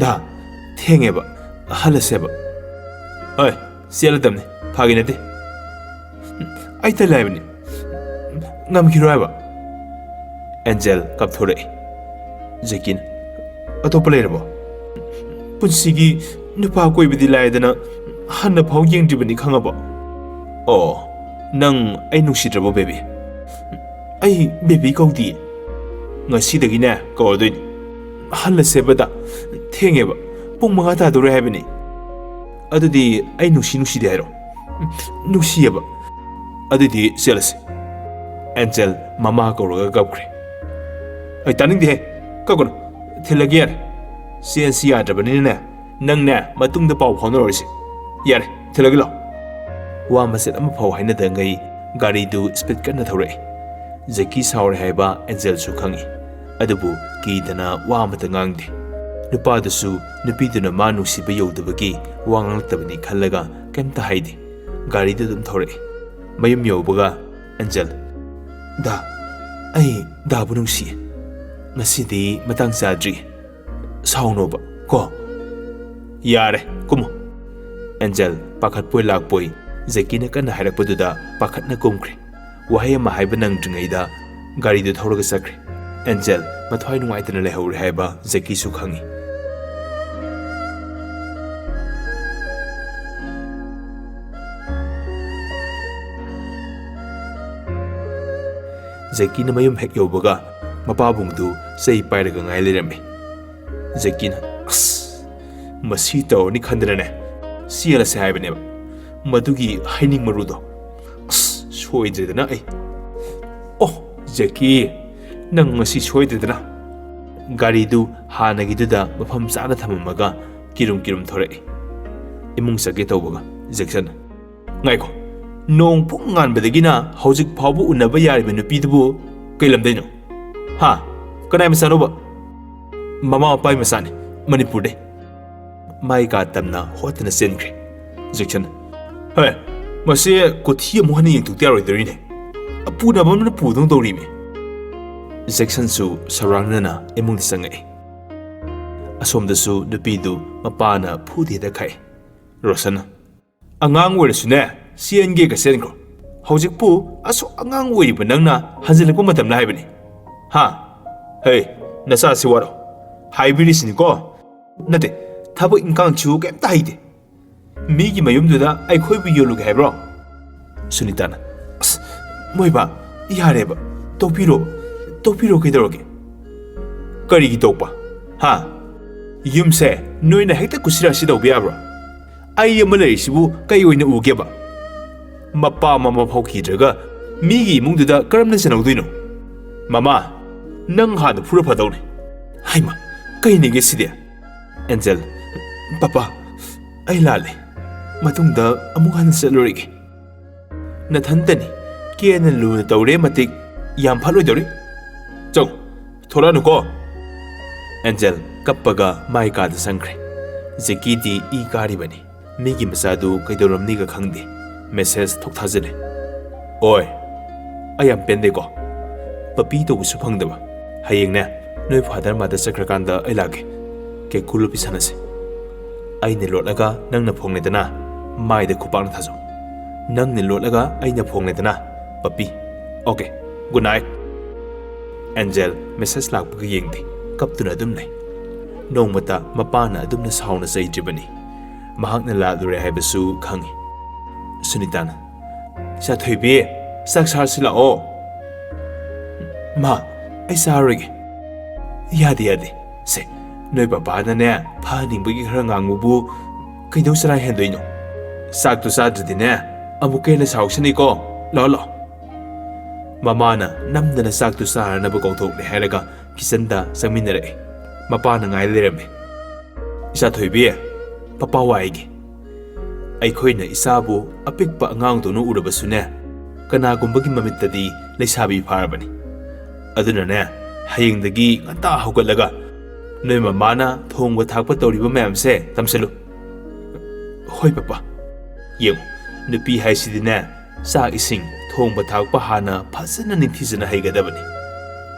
"ꯗꯥ, ꯊꯦꯡꯉꯦꯕ, ꯍꯜꯂꯁꯦꯕ꯫" "ꯍꯣꯏ, ꯆꯦꯜꯂꯗꯝꯅꯤ, ꯐꯥꯒꯤ ꯅꯠꯇꯦ꯫ ꯑꯩ ꯇꯜꯂꯦ ꯍꯥꯏꯕꯅꯤ꯫ ꯉꯝꯈꯤꯔꯣꯏ ꯍꯥꯏꯕ꯫" ꯑꯦꯟꯖꯦꯜ ꯀꯞꯊꯣꯔꯛꯏ꯫ ꯖꯦꯀꯤꯅ, "ꯑꯇꯣꯞꯄ ꯂꯩꯔꯕꯣ? ꯄꯨꯟꯁꯤꯒꯤ ꯅꯨꯄꯥ ꯀꯣꯏꯕꯗꯤ ꯂꯥꯏꯗꯅ ꯍꯟꯅ ꯐꯥꯎ ꯌꯦꯡꯗ꯭ꯔꯤꯕꯅꯤ, ꯈꯪꯉꯕꯣ?" "ꯑꯣ, ꯅꯪ ꯑꯩ ꯅꯨꯡꯁꯤꯗ꯭ꯔꯕꯣ, ꯕꯦꯕꯤ?" "ꯑꯩ ꯕꯦꯕꯤ ꯀꯧꯗꯤꯌꯦ꯫" "ꯉꯁꯤꯗꯒꯤꯅꯦ ꯀꯧꯔꯗꯣꯏꯅꯤ꯫ ꯍꯜꯂꯁꯦꯕꯗ, ꯊꯦꯡꯉꯦꯕ, ꯄꯨꯡ ꯃꯉꯥ ꯇꯥꯗꯣꯔꯦ ꯍꯥꯏꯕꯅꯤ꯫" "ꯑꯗꯨꯗꯤ ꯑꯩ ꯅꯨꯡꯁꯤ ꯅꯨꯡꯁꯤꯗꯦ ꯍꯥꯏꯔꯣ?" "ꯅꯨꯡꯁꯤꯌꯦꯕ꯫" "ꯑꯗꯨꯗꯤ ꯆꯦꯜꯂꯁꯤ꯫" ꯑꯦꯟꯖꯦꯜ ꯃꯃꯥ ꯀꯧꯔꯒ ꯀꯞꯈ꯭ꯔꯦ꯫ "ꯑꯩ ꯇꯥꯅꯤꯡꯗꯦꯍꯦ, ꯀꯞꯀꯅꯨ, ꯊꯤꯜꯂꯒꯦ ꯌꯥꯔꯦ꯫ ꯆꯦꯟꯁꯤ ꯌꯥꯗ꯭ꯔꯕꯅꯤꯅꯅꯦ, ꯅꯪꯅꯦ ꯃꯇꯨꯡꯗ ꯄꯥꯎ ꯐꯥꯎꯅꯔꯣꯏꯁꯤ꯫ ꯌꯥꯔꯦ, ꯊꯤꯜꯂꯒꯦ ꯂꯥꯎ꯫" ꯋꯥ ꯃꯆꯦꯠ ꯑꯃꯐꯥꯎ ꯍꯥꯏꯅꯗꯉꯩ ꯒꯥꯔꯤꯗꯨ ꯁ꯭ꯄꯤꯗ ꯀꯟꯅ ꯊꯧꯔꯛꯏ꯫ ꯖꯦꯀꯤ ꯁꯥꯎꯔꯦ ꯍꯥꯏꯕ ꯑꯦꯟꯖꯦꯜꯁꯨ ꯈꯪꯏ, ꯑꯗꯨꯕꯨ ꯀꯤꯗꯅ ꯋꯥ ꯑꯃꯠꯇ ꯉꯥꯡꯗꯦ꯫ ꯅꯨꯄꯥꯗꯨꯁꯨ ꯅꯨꯄꯤꯗꯨꯅ ꯃꯥ ꯅꯨꯡꯁꯤꯕ ꯌꯧꯗꯕꯒꯤ ꯋꯥ ꯉꯥꯡꯂꯛꯇꯕꯅꯤ ꯈꯜꯂꯒ ꯀꯩꯝꯇ ꯍꯥꯏꯗꯦ꯫ ꯒꯥꯔꯤꯗꯨ ꯑꯗꯨꯝ ꯊꯧꯔꯛꯏ꯫ ꯃꯌꯨꯝ ꯌꯧꯕꯒ ꯑꯦꯟꯖꯦꯜ, "ꯗꯥ, ꯑꯩ ꯗꯥꯕꯨ ꯅꯨꯡꯁꯤ꯫ ꯉꯁꯤꯗꯤ ꯃꯇꯥꯡ ꯆꯥꯗ꯭ꯔꯤ꯫ ꯁꯥꯎꯅꯣꯕ ꯀꯣ꯫" "ꯌꯥꯔꯦ, ꯀꯨꯝꯃꯣ꯫" ꯑꯦꯟꯖꯦꯜ ꯄꯥꯈꯠꯄꯣꯏ ꯂꯥꯛꯄꯣꯏ ꯖꯦꯀꯤꯅ ꯀꯟꯅ ꯍꯥꯏꯔꯛꯄꯗꯨꯗ ꯄꯥꯈꯠꯅ ꯀꯨꯝꯈ꯭ꯔꯦ꯫ ꯋꯥꯍꯩ ꯑꯃ ꯍꯥꯏꯕ ꯅꯪꯗ꯭ꯔꯤꯉꯩꯗ ꯒꯥꯔꯤꯗꯨ ꯊꯧꯔꯒ ꯆꯠꯈ꯭ꯔꯦ꯫ ꯑꯦꯟꯖꯦꯜ ꯃꯊ꯭ꯋꯥꯏ ꯅꯨꯡꯉꯥꯏꯇꯅ ꯂꯩꯍꯧꯔꯦ ꯍꯥꯏꯕ ꯖꯦꯀꯤꯁꯨ ꯈꯪꯏ꯫ ꯖꯦꯀꯤꯅ ꯃꯌꯨꯝ ꯍꯦꯛ ꯌꯧꯕꯒ ꯃꯄꯥꯕꯨꯡꯗꯨ ꯆꯩ ꯄꯥꯏꯔꯒ ꯉꯥꯏ ꯂꯩꯔꯝꯃꯤ꯫ ꯖꯦꯀꯤꯅ, "ꯑꯁ, ꯃꯁꯤ ꯇꯧꯔꯅꯤ ꯈꯟꯗꯅꯅꯦ ꯆꯦꯜꯂꯁꯦ ꯍꯥꯏꯕꯅꯦꯕ꯫ ꯃꯗꯨꯒꯤ ꯍꯩꯅꯤꯡ ꯃꯔꯨꯗꯣ, ꯑꯁ, ꯁꯣꯏꯗ꯭ꯔꯦꯗꯅ ꯑꯩ꯫ ꯑꯣ, ꯖꯦꯀꯤ, ꯅꯪ ꯉꯁꯤ ꯁꯣꯏꯗ꯭ꯔꯦꯗꯅ꯫" ꯒꯥꯔꯤꯗꯨ ꯍꯥꯟꯅꯒꯤꯗꯨꯗ ꯃꯐꯝ ꯆꯥꯅ ꯊꯝꯃꯝꯃꯒ ꯀꯤꯔꯨꯝ ꯀꯤꯔꯨꯝ ꯊꯣꯔꯛꯏ꯫ ꯏꯃꯨꯡ ꯆꯠꯀꯦ ꯇꯧꯕꯒ ꯖꯦꯛꯁꯟ, "ꯉꯥꯏꯈꯣ, ꯅꯣꯡ ꯄꯨꯡ ꯉꯥꯟꯕꯗꯒꯤꯅ ꯍꯧꯖꯤꯛ ꯐꯥꯎꯕ ꯎꯅꯕ ꯌꯥꯔꯤꯕ ꯅꯨꯄꯤꯗꯨꯕꯨ ꯀꯩ ꯂꯝꯗꯩꯅꯣ? ꯍꯥ? ꯀꯅꯥꯏ ꯃꯆꯥꯅꯣꯕ?" "ꯃꯃꯥ ꯃꯄꯥꯒꯤ ꯃꯆꯥꯅꯤ, ꯃꯅꯤꯄꯨꯔꯗꯩ꯫" ꯃꯥꯏ ꯀꯥ ꯇꯝꯅ ꯍꯣꯠꯇꯅ ꯆꯦꯟꯈ꯭ꯔꯦ꯫ ꯖꯦꯛꯁꯟ, ꯍꯣꯏ, ꯃꯁꯤ ꯀꯣꯊꯤ ꯑꯃꯨꯛ ꯍꯟꯅ ꯌꯦꯡꯊꯣꯛꯇ ꯌꯥꯔꯣꯏꯗꯧꯔꯤꯅꯦ꯫ ꯑꯄꯨꯅꯕ ꯑꯃꯅ ꯄꯨꯗꯧ ꯇꯧꯔꯤꯃꯤ꯫ ꯖꯦꯛꯁꯟꯁꯨ ꯁꯧꯔꯥꯡꯅꯅ ꯏꯃꯨꯡꯗ ꯆꯪꯉꯛꯏ꯫ ꯑꯁꯣꯝꯗꯁꯨ ꯅꯨꯄꯤꯗꯨ ꯃꯄꯥꯅ ꯐꯨꯗꯦꯗ ꯈꯥꯛꯏ꯫ ꯔꯣꯁꯟꯅ, "ꯑꯉꯥꯡ ꯑꯣꯏꯔꯁꯨꯅꯦ, ꯆꯦꯟꯒꯦꯒ ꯆꯦꯟꯈ꯭ꯔꯣ꯫ ꯍꯧꯖꯤꯛꯄꯨ ꯑꯁꯨꯛ ꯑꯉꯥꯡ ꯑꯣꯏꯔꯤꯕ ꯅꯪꯅ ꯍꯟꯖꯤꯜꯂꯛꯄ ꯃꯇꯝꯗ ꯍꯥꯏꯕꯅꯤ꯫ ꯍꯥ? ꯍꯦ, ꯅꯆꯥꯁꯤ ꯋꯥꯔꯣ꯫ ꯍꯥꯏꯕꯤꯔꯤꯁꯤꯅꯤꯀꯣ꯫ ꯅꯠꯇꯦ, ꯊꯕꯛ ꯏꯪꯈꯥꯡꯁꯨ ꯀꯩꯝꯇ ꯍꯩꯇꯦ꯫ ꯃꯤꯒꯤ ꯃꯌꯨꯝꯗꯨꯗ ꯑꯩꯈꯣꯏꯕꯨ ꯌꯣꯜꯂꯨꯒꯦ ꯍꯥꯏꯕ꯭ꯔꯣ?" ꯁꯨꯅꯤꯇꯥꯅ, "ꯑꯁ, ꯃꯣꯏꯕꯥ, ꯌꯥꯔꯦꯕ꯫ ꯇꯣꯛꯄꯤꯔꯣ, ꯇꯣꯛꯄꯤꯔꯣ ꯀꯩꯗꯧꯔꯒꯦ?" "ꯀꯔꯤꯒꯤ ꯇꯣꯛꯄ? ꯍꯥ? ꯌꯨꯝꯁꯦ ꯅꯣꯏꯅ ꯍꯦꯛꯇ ꯀꯨꯁꯤꯔꯥꯁꯤ ꯇꯧꯕ ꯌꯥꯕ꯭ꯔꯣ? ꯑꯩ ꯑꯃ ꯂꯩꯔꯤꯁꯤꯕꯨ ꯀꯩ ꯑꯣꯏꯅ ꯎꯒꯦꯕ? ꯃꯄꯥ ꯃꯃꯥ ꯐꯥꯎ ꯀꯤꯗ꯭ꯔꯒ ꯃꯤꯒꯤ ꯏꯃꯨꯡꯗꯨꯗ ꯀꯔꯝꯅ ꯆꯟꯍꯧꯗꯣꯏꯅꯣ? ꯃꯃꯥ, ꯅꯪ ꯍꯥꯟꯅ ꯐꯨꯔ ꯐꯗꯧꯅꯤ꯫" ꯍꯩꯃꯥ, ꯀꯩꯅꯦꯒꯦ ꯁꯤꯗꯤ? ꯑꯦꯟꯖꯦꯜ, "ꯄꯄꯥ, ꯑꯩ ꯂꯥꯜꯂꯦ꯫ ꯃꯇꯨꯡꯗ ꯑꯃꯨꯛ ꯍꯟꯅ ꯆꯠꯂꯨꯔꯒꯦ꯫" "ꯅꯊꯟꯇꯅꯤ꯫ ꯀꯦꯅ ꯂꯨꯅ ꯇꯧꯔꯦ ꯃꯇꯤꯛ ꯌꯥꯝ ꯐꯠꯂꯣꯏꯗꯧꯔꯤ꯫ ꯆꯪ, ꯊꯣꯛꯂꯛꯑꯅꯨꯀꯣ꯫" ꯑꯦꯟꯖꯦꯜ ꯀꯞꯄꯒ ꯃꯥꯏ ꯀꯥꯗ ꯆꯪꯈ꯭ꯔꯦ꯫ ꯖꯦꯀꯤꯗꯤ ꯏ ꯀꯥꯔꯤꯕꯅꯤ꯫ ꯃꯤꯒꯤ ꯃꯆꯥꯗꯨ ꯀꯩꯗꯧꯔꯝꯅꯤꯒ ꯈꯪꯗꯦ꯫ ꯃꯦꯁꯦꯖ ꯊꯣꯛ ꯊꯥꯖꯤꯜꯂꯦ꯫ "ꯑꯣꯏ, ꯑꯩ ꯌꯥꯝ ꯄꯦꯟꯗꯦꯀꯣ꯫ ꯄꯄꯤ ꯇꯧꯕꯁꯨ ꯐꯪꯗꯕ꯫ ꯍꯌꯦꯡꯅꯦ, ꯅꯣꯏ ꯐꯥꯗꯔ ꯃꯥꯗꯔ ꯆꯠꯈ꯭ꯔꯀꯥꯟꯗ ꯑꯩ ꯂꯥꯛꯀꯦ꯫ ꯀꯦꯀꯨ ꯂꯣꯠꯄꯤ ꯁꯥꯟꯅꯁꯦ꯫ ꯑꯩꯅ ꯂꯣꯠꯂꯒ ꯅꯪꯅ ꯐꯣꯡꯂꯦꯗꯅ, ꯃꯥꯏꯗ ꯈꯨꯄꯥꯛꯅ ꯊꯥꯖꯧ꯫ ꯅꯪꯅ ꯂꯣꯠꯂꯒ ꯑꯩꯅ ꯐꯣꯡꯂꯦꯗꯅ, ꯄꯄꯤ꯫ Okay, good night." Angel message ꯂꯥꯛꯄꯒ ꯌꯦꯡꯗꯦ, ꯀꯞꯇꯨꯅ ꯑꯗꯨꯝ ꯂꯩ꯫ ꯅꯣꯡꯃꯇ ꯃꯄꯥꯅ ꯑꯗꯨꯝꯅ ꯁꯥꯎꯅ ꯆꯩꯗ꯭ꯔꯤꯕꯅꯤ꯫ ꯃꯍꯥꯛꯅ ꯂꯥꯜꯂꯨꯔꯦ ꯍꯥꯏꯕꯁꯨ ꯈꯪꯏ꯫ ꯁꯨꯅꯤꯇꯥꯅ, "ꯏꯆꯥꯊꯣꯏꯕꯤ, ꯆꯥꯛ ꯆꯥꯔꯁꯤ ꯂꯥꯛꯑꯣ꯫" "ꯃꯥ, ꯑꯩ ꯆꯥꯔꯣꯏꯒꯦ꯫" "ꯌꯥꯗꯦ, ꯌꯥꯗꯦ꯫ ꯁꯦ, ꯅꯣꯏ ꯄꯄꯥꯅꯅꯦ ꯐꯍꯟꯅꯤꯡꯕꯒꯤ ꯈꯔ ꯉꯥꯡꯕꯕꯨ ꯀꯩꯗꯧ ꯆꯔꯥ ꯍꯦꯟꯗꯣꯏꯅꯣ? ꯆꯥꯛꯇꯨ ꯆꯥꯗ꯭ꯔꯗꯤꯅꯦ ꯑꯃꯨꯛꯀ ꯍꯦꯟꯅ ꯁꯥꯎꯁꯅꯤꯀꯣ꯫ ꯂꯥꯛꯑꯣ, ꯂꯥꯛꯑꯣ꯫" ꯃꯃꯥꯅ ꯅꯝꯗꯅ ꯆꯥꯛꯇꯨ ꯆꯥꯔꯅꯕ ꯀꯧꯊꯣꯛꯂꯦ ꯍꯥꯏꯔꯒ ꯀꯤꯆꯟꯗ ꯆꯪꯃꯤꯟꯅꯔꯛꯑꯦ꯫ ꯃꯄꯥꯅ ꯉꯥꯏ ꯂꯩꯔꯝꯃꯦ꯫ "ꯏꯆꯥꯊꯣꯏꯕꯤ, ꯄꯄꯥ ꯋꯥꯏꯒꯦ꯫ ꯑꯩꯈꯣꯏꯅ ꯏꯆꯥꯕꯨ ꯑꯄꯤꯛꯄ ꯑꯉꯥꯡꯗꯧꯅ ꯎꯔꯕꯁꯨꯅꯦ, ꯀꯅꯥꯒꯨꯝꯕꯒꯤ ꯃꯃꯤꯠꯇꯗꯤ ꯂꯩꯁꯥꯕꯤ ꯐꯥꯔꯕꯅꯤ꯫ ꯑꯗꯨꯅꯅꯦ, ꯍꯌꯦꯡꯗꯒꯤ ꯉꯟꯇꯥ ꯍꯧꯒꯠꯂꯒ ꯅꯣꯏ ꯃꯃꯥꯅ ꯊꯣꯡꯕ ꯊꯥꯛꯄ ꯇꯧꯔꯤꯕ ꯃꯌꯥꯝꯁꯦ ꯇꯝꯁꯤꯜꯂꯨ꯫" "ꯍꯣꯏ ꯄꯄꯥ꯫" "ꯌꯦꯡꯉꯨ, ꯅꯨꯄꯤ ꯍꯥꯏꯁꯤꯗꯤꯅꯦ, ꯆꯥꯛ ꯏꯁꯤꯡ ꯊꯣꯡꯕ ꯊꯥꯛꯄ ꯍꯥꯟꯅ ꯐꯖꯅ ꯅꯤꯡꯊꯤꯖꯅ ꯍꯩꯒꯗꯕꯅꯤ꯫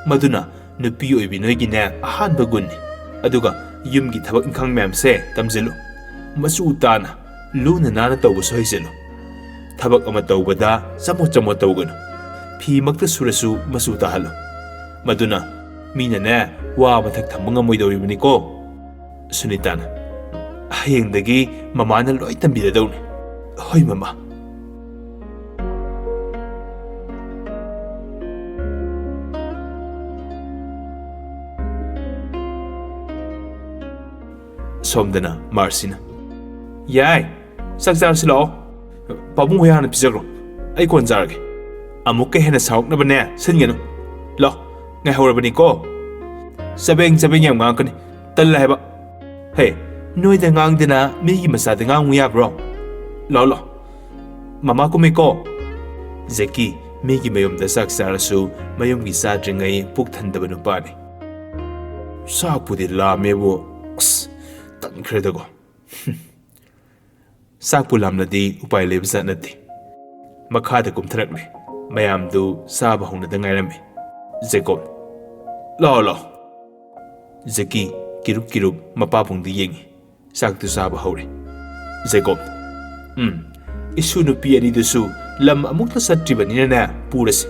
ꯃꯗꯨꯅ ꯅꯨꯄꯤ ꯑꯣꯏꯕꯤ ꯅꯣꯏꯒꯤꯅꯦ ꯑꯍꯥꯟꯕ ꯒꯨꯟꯅꯤ꯫ ꯑꯗꯨꯒ ꯌꯨꯝꯒꯤ ꯊꯕꯛ ꯏꯪꯈꯥꯡ ꯃꯌꯥꯝꯁꯦ ꯇꯝꯁꯤꯜꯂꯨ꯫ ꯃꯆꯨ ꯇꯥꯅ, ꯂꯨꯅ ꯅꯥꯟꯅ ꯇꯧꯕꯁꯨ ꯍꯩꯖꯤꯜꯂꯨ꯫ ꯊꯕꯛ ꯑꯃ ꯇꯧꯕꯗ ꯆꯃꯣꯠ ꯆꯃꯣꯠ ꯇꯧꯒꯅꯨ꯫ ꯐꯤꯃꯛꯇ ꯁꯨꯔꯁꯨ ꯃꯆꯨ ꯇꯥꯍꯜꯂꯨ꯫ ꯃꯗꯨꯅ ꯃꯤꯅꯅꯦ ꯋꯥ ꯃꯊꯛ ꯊꯝꯕ ꯉꯝꯃꯣꯏꯗꯧꯔꯤꯕꯅꯤꯀꯣ꯫ ꯁꯨꯅꯤꯇꯥꯅ, "ꯍꯌꯦꯡꯗꯒꯤ ꯃꯃꯥꯅ ꯂꯣꯏ ꯇꯝꯕꯤꯔꯗꯧꯅꯤ꯫" "ꯍꯣꯏ ꯃꯃꯥ꯫" ꯁꯣꯝꯗꯅ ꯃꯥꯔꯁꯤꯅ, "ꯌꯥꯏ, ꯆꯥꯛ ꯆꯥꯔꯁꯤ ꯂꯥꯛꯑꯣ꯫ ꯄꯥꯕꯨꯡ ꯍꯣꯏ ꯍꯥꯟꯅ ꯄꯤꯖꯈ꯭ꯔꯣ, ꯑꯩ ꯀꯣꯟ ꯆꯥꯔꯒꯦ꯫ ꯑꯃꯨꯛꯀ ꯍꯦꯟꯅ ꯁꯥꯎꯔꯛꯅꯕꯅꯦ ꯁꯤꯟꯒꯅꯨ꯫ ꯂꯥꯛꯑꯣ, ꯉꯥꯏꯍꯧꯔꯕꯅꯤꯀꯣ꯫ ꯆꯕꯦꯡ ꯆꯕꯦꯡ ꯌꯥꯝ ꯉꯥꯡꯉꯛꯀꯅꯤ, ꯇꯜꯂꯦ ꯍꯥꯏꯕ꯫ ꯍꯦ, ꯅꯣꯏꯗ ꯉꯥꯡꯗꯅ ꯃꯤꯒꯤ ꯃꯆꯥꯗ ꯉꯥꯡꯉꯨ ꯌꯥꯕ꯭ꯔꯣ? ꯂꯥꯛꯑꯣ, ꯂꯥꯛꯑꯣ, ꯃꯃꯥ ꯀꯨꯝꯃꯦꯀꯣ꯫" ꯖꯦꯀꯤ ꯃꯤꯒꯤ ꯃꯌꯨꯝꯗ ꯆꯥꯛ ꯆꯥꯔꯁꯨ ꯃꯌꯨꯝꯒꯤ ꯆꯥꯗ꯭ꯔꯤꯉꯩ ꯄꯨꯛ ꯊꯟꯗꯕ ꯅꯨꯄꯥꯅꯤ꯫ "ꯆꯥꯛꯄꯨꯗꯤ ꯂꯥꯝꯃꯦꯕꯨ, ꯑꯁ, ꯇꯟꯈ꯭ꯔꯦꯗꯀꯣ꯫" ꯆꯥꯛꯄꯨ ꯂꯥꯝꯂꯗꯤ ꯎꯄꯥꯏ ꯂꯩꯕ ꯖꯥꯠ ꯅꯠꯇꯦ꯫ ꯃꯈꯥꯗ ꯀꯨꯝꯊꯔꯛꯂꯦ꯫ ꯃꯌꯥꯝꯗꯨ ꯆꯥꯕ ꯍꯧꯅꯗ ꯉꯥꯏꯔꯝꯃꯤ꯫ ꯖꯦꯀꯣꯕ, "ꯂꯥꯛꯑꯣ, ꯂꯥꯛꯑꯣ꯫" ꯖꯦꯀꯤ ꯀꯤꯔꯨꯞ ꯀꯤꯔꯨꯞ ꯃꯄꯥꯕꯨꯡꯗ ꯌꯦꯡꯉꯤ꯫ ꯆꯥꯛꯇꯨ ꯆꯥꯕ ꯍꯧꯔꯦ꯫ ꯖꯦꯀꯣꯕ, "ꯎꯝ, ꯏꯁꯨ ꯅꯨꯄꯤ ꯑꯅꯤꯗꯨꯁꯨ ꯂꯝ ꯑꯃꯨꯛꯇ ꯆꯠꯇ꯭ꯔꯤꯕꯅꯤꯅꯅꯦ, ꯄꯨꯔꯁꯤ꯫"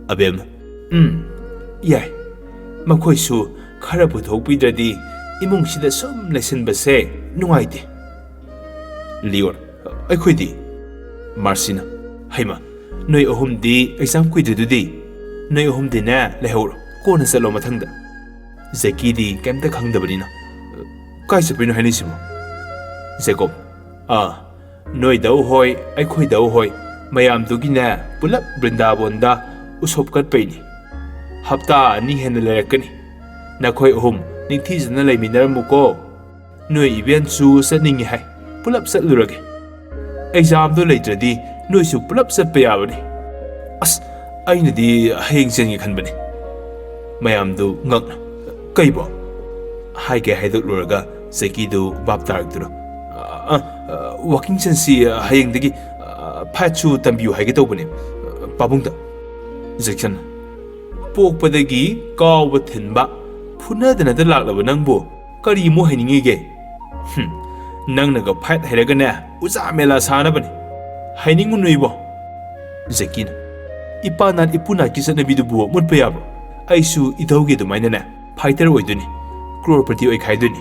ꯑꯕꯦꯝꯃ, "ꯎꯝ, ꯌꯥꯏ꯫ ꯃꯈꯣꯏꯁꯨ ꯈꯔ ꯄꯨꯊꯣꯛꯄꯤꯗ꯭ꯔꯗꯤ ꯏꯃꯨꯡꯁꯤꯗ ꯁꯨꯝ ꯂꯩꯁꯤꯟꯕꯁꯦ ꯅꯨꯡꯉꯥꯏꯇꯦ꯫" ꯂꯤꯌꯣꯟ, "ꯑꯩꯈꯣꯏꯗꯤ?" ꯃꯥꯔꯁꯤꯅ, "ꯍꯩꯃ, ꯅꯣꯏ ꯑꯍꯨꯝꯗꯤ ꯑꯦꯛꯖꯥꯝ ꯀꯨꯏꯗ꯭ꯔꯤꯗꯨꯗꯤ? ꯅꯣꯏ ꯑꯍꯨꯝꯗꯤꯅꯦ ꯂꯩꯍꯧꯔꯣ, ꯀꯣꯟꯅ ꯆꯠꯂꯣ ꯃꯊꯪꯗ꯫" ꯖꯦꯀꯤꯗꯤ ꯀꯩꯝꯇ ꯈꯪꯗꯕꯅꯤꯅ, "ꯀꯥꯏ ꯆꯠꯄꯩꯅꯣ ꯍꯥꯏꯅꯩꯁꯤꯕꯣ?" ꯖꯦꯀꯣꯕ, "ꯑꯥ, ꯅꯣꯏꯗꯧ ꯍꯣꯏ, ꯑꯩꯈꯣꯏꯗꯧ ꯍꯣꯏ, ꯃꯌꯥꯝꯗꯨꯒꯤꯅꯦ ꯄꯨꯂꯞ ꯕ꯭ꯔꯤꯟꯗꯥꯕꯣꯟꯗ ꯎꯁꯣꯞ ꯀꯠꯄꯩꯅꯤ꯫ ꯍꯞꯇꯥ ꯑꯅꯤ ꯍꯦꯟꯅ ꯂꯩꯔꯛꯀꯅꯤ꯫ ꯅꯈꯣꯏ ꯑꯍꯨꯝ ꯅꯤꯡꯊꯤꯖꯅ ꯂꯩꯃꯤꯟꯅꯔꯝꯃꯨꯀꯣ꯫ ꯅꯣꯏ ꯏꯕꯦꯟꯁꯨ ꯆꯠꯅꯤꯡꯉꯤ ꯍꯥꯏ, ꯄꯨꯂꯞ ꯆꯠꯂꯨꯔꯒꯦ꯫ ꯑꯦꯛꯖꯥꯝꯗꯣ ꯂꯩꯇ꯭ꯔꯗꯤ ꯅꯣꯏꯁꯨ ꯄꯨꯂꯞ ꯆꯠꯄ ꯌꯥꯕꯅꯤ꯫" "ꯑꯁ, ꯑꯩꯅꯗꯤ ꯍꯌꯦꯡ ꯆꯦꯟꯒꯦ ꯈꯟꯕꯅꯤ꯫" ꯃꯌꯥꯝꯗꯨ ꯉꯛꯅ, "ꯀꯩꯕꯣ?" ꯍꯥꯏꯒꯦ ꯍꯥꯏꯗꯣꯛꯂꯨꯔꯒ ꯖꯦꯀꯤꯗꯨ ꯚꯥꯞ ꯇꯥꯔꯛꯇꯨꯅ, "ꯑ, ꯑ, ꯋꯥꯀꯤꯡ ꯆꯠꯁꯤ, ꯍꯌꯦꯡꯗꯒꯤ, ꯑ, ꯐꯥꯏꯠꯁꯨ ꯇꯝꯕꯤꯌꯨ ꯍꯥꯏꯒꯦ ꯇꯧꯕꯅꯦ, ꯑ, ꯄꯥꯕꯨꯡꯗ꯫ ꯖꯦꯛꯁꯟ, ꯄꯣꯛꯄꯗꯒꯤ ꯀꯥꯎꯕ ꯊꯤꯟꯕ, ꯐꯨꯅꯗꯅꯇ ꯂꯥꯛꯂꯕ ꯅꯪꯕꯨ ꯀꯔꯤ ꯑꯃꯨꯛ ꯍꯩꯅꯤꯡꯉꯤꯒꯦ? ꯍꯨꯝ, ꯅꯪꯅꯒ ꯐꯥꯏꯠ ꯍꯩꯔꯒꯅꯦ, ꯎꯖꯥ ꯃꯦꯂꯥ ꯁꯥꯅꯕꯅꯦ꯫ ꯍꯩꯅꯤꯡꯉꯨꯅꯨ ꯏꯕꯣ꯫ ꯖꯦꯛꯀꯤꯅ, ꯏꯄꯥ ꯅꯥꯠ ꯏꯄꯨ ꯅꯥꯠꯀꯤ ꯆꯠꯅꯕꯤꯗꯨꯕꯨ ꯃꯨꯠꯄ ꯌꯥꯕ꯭ꯔꯣ? ꯑꯩꯁꯨ ꯏꯙꯧꯒꯤ ꯑꯗꯨꯃꯥꯏꯅꯅꯦ ꯐꯥꯏꯇꯔ ꯑꯣꯏꯗꯣꯏꯅꯤ, ꯀ꯭ꯔꯣꯔꯄꯇꯤ ꯑꯣꯏꯈꯥꯏꯗꯣꯏꯅꯤ꯫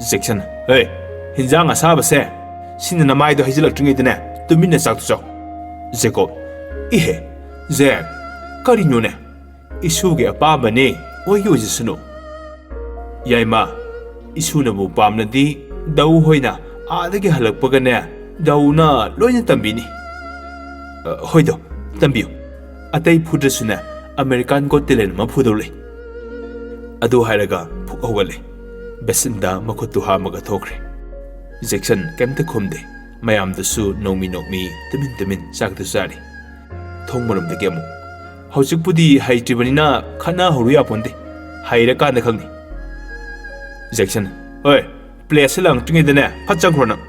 ꯖꯦꯛꯁꯟ, ꯍꯦ, ꯍꯤꯟꯖꯥꯡ ꯑꯁꯥꯕꯁꯦ ꯁꯤꯅ ꯅꯃꯥꯏꯗꯣ ꯍꯩꯖꯤꯜꯂꯛꯇ꯭ꯔꯤꯉꯩꯗꯅꯦ ꯇꯨꯃꯤꯟꯅ ꯆꯥꯛꯇꯣ ꯆꯥꯎ꯫ ꯖꯦꯀꯣꯕ, ꯏꯍꯦ, ꯖꯦꯛ, ꯀꯔꯤꯅꯣꯅꯦ? ꯏꯁꯨꯒꯤ ꯑꯄꯥꯝꯕꯅꯤ, ꯑꯣꯏꯒꯤ ꯑꯣꯏꯖꯁꯅꯨ꯫ ꯌꯥꯏꯃ, ꯏꯁꯨꯅꯕꯨ ꯄꯥꯝꯂꯗꯤ ꯗꯥꯎ ꯍꯣꯏꯅ ꯑꯥꯗꯒꯤ ꯍꯜꯂꯛꯄꯒꯅꯦ ꯗꯥꯎꯅ ꯂꯣꯏꯅ ꯇꯝꯕꯤꯅꯤ꯫ ꯑ, ꯍꯣꯏꯗꯣ, ꯇꯝꯕꯤꯌꯨ꯫ ꯑꯇꯩ ꯐꯨꯗ꯭ꯔꯁꯨꯅꯦ, ꯑꯃꯦꯔꯤꯀꯥꯟ ꯒꯣꯠ ꯇꯦꯂꯦꯟ ꯑꯃ ꯐꯨꯗꯧ ꯂꯩ꯫ ꯑꯗꯨ ꯍꯥꯏꯔꯒ ꯐꯨꯛ ꯍꯧꯒꯠꯂꯦ꯫ ꯕꯦꯁꯤꯟꯗ ꯃꯈꯨꯠꯇꯨ ꯍꯥꯝꯃꯒ ꯊꯣꯛꯈ꯭ꯔꯦ꯫ ꯖꯦꯛꯁꯟ ꯀꯩꯝꯇ ꯈꯨꯝꯗꯦ꯫ ꯃꯌꯥꯝꯗꯨꯁꯨ ꯅꯣꯡꯃꯤ ꯅꯣꯡꯃꯤ ꯇꯨꯃꯤꯟ ꯇꯨꯃꯤꯟ ꯆꯥꯛꯇꯨ ꯆꯥꯔꯤ꯫ ꯊꯣꯡ ꯃꯔꯨꯝꯗꯒꯤ ꯑꯃꯨꯛ, "ꯍꯧꯖꯤꯛꯄꯨꯗꯤ ꯍꯩꯇ꯭ꯔꯤꯕꯅꯤꯅ ꯈꯠꯅꯍꯧꯔꯨ ꯌꯥꯄꯣꯟꯗꯦ꯫ ꯍꯩꯔꯀꯥꯟꯗ ꯈꯪꯅꯤ꯫" ꯖꯦꯛꯁꯟ, "ꯍꯣꯏ, ꯄ꯭ꯂꯦꯁꯦ ꯂꯪꯉꯛꯇ꯭ꯔꯤꯉꯩꯗꯅꯦ ꯐꯠ ꯆꯪꯈ꯭ꯔꯣ ꯅꯪ꯫"